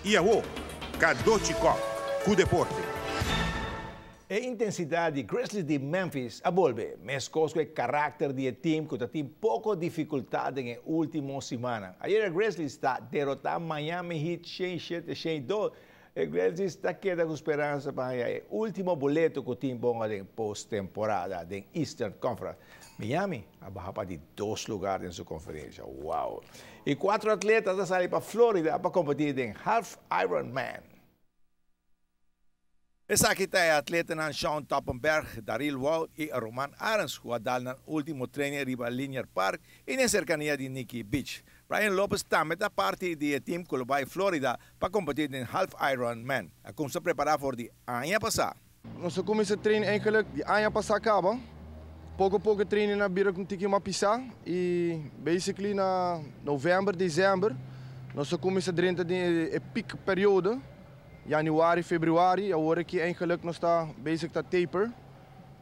Y awo, Cadochi Kock cu deporte. E intensidad di Grizzlies di Memphis a bolbe, mescos cu e caracter di e team cu ta tin poco dificultad den e ultimo siman. Ayera Grizzlies ta derota Miami Heat 107-102. E Grizzlies ta keda cu speransa pa e ultimo boleto cu tin bon den post-temporada den Eastern Conference. Miami a baha pa di 2 lugar den su conferencia. Wow! Y cuatro atleta a sali pa Florida pa competi den Half Ironman. Esaki ta e atletanan Sean Toppenberg, Daryl Wall y Roman Arens, cu a dal nan ultimo training riba Linear Park y den cercania di Nikki Beach. Brian Lopez tambe ta parti di e team cu lo bay Florida pa competi den Half Ironman. A cuminsa prepara for di aña pasa. Nos a cuminsa train eigenlijk di aña pasa caba. Poco poco training a bira un tiki mas pisa y basically na november, december, nos a cuminsa drenta den e peak periode. Januari, februari, awor cu eigenlijk nos ta basic ta taper.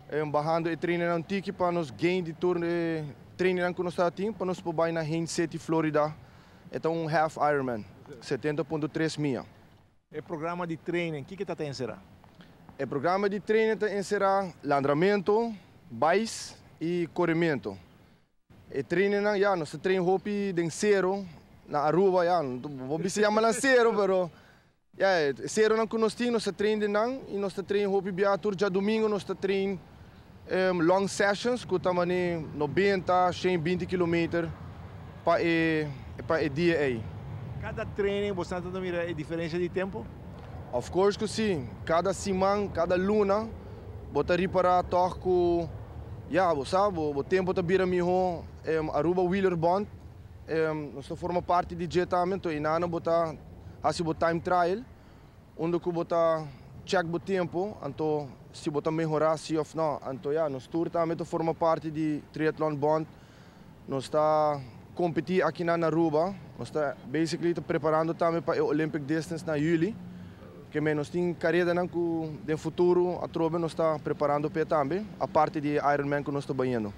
En bahando e training un tiki pa nos gain di tur e training cu nos ta tin pa nos por bay na Haines City, Florida. E ta un half Ironman, 70.3 mia. E programa di training, kico ta encera? E programa di training ta encera landamento, bike y coremento. E training, ja, nos ta train hopi den cero, na Aruba, ja, bo bisa yama na cero, pero ja, cero nan cu nos tin, nos ta train den nan, y nos ta train hopi bia tur diadomingo, nos ta train long sessions, cu ta mane 90, 120 kilometer pa e dia ey. Cada training, bo ta mira e diferencia di tempo? Of course cu si. Cada siman, cada luna, bo ta ripara toch cu, ja, bo sabi, e tempo ta bira miho. Aruba Wheeler Bond, nos ta forma parti di dje tambe, anto eynan bo ta haci bo time trial, unda cu bo ta check bo tempo, anto si bo ta mehora si of no. Anto ja, nos tur tambe ta forma parti di Triathlon Bond. Nos ta competi aki na Aruba. Nos ta basically ta preparando tambe pa e Olympic distance na juli. Kiermen nos tin carera cu den futuro atrobe nos ta preparando pa tambe, aparte di Ironman cu nos ta bayendo.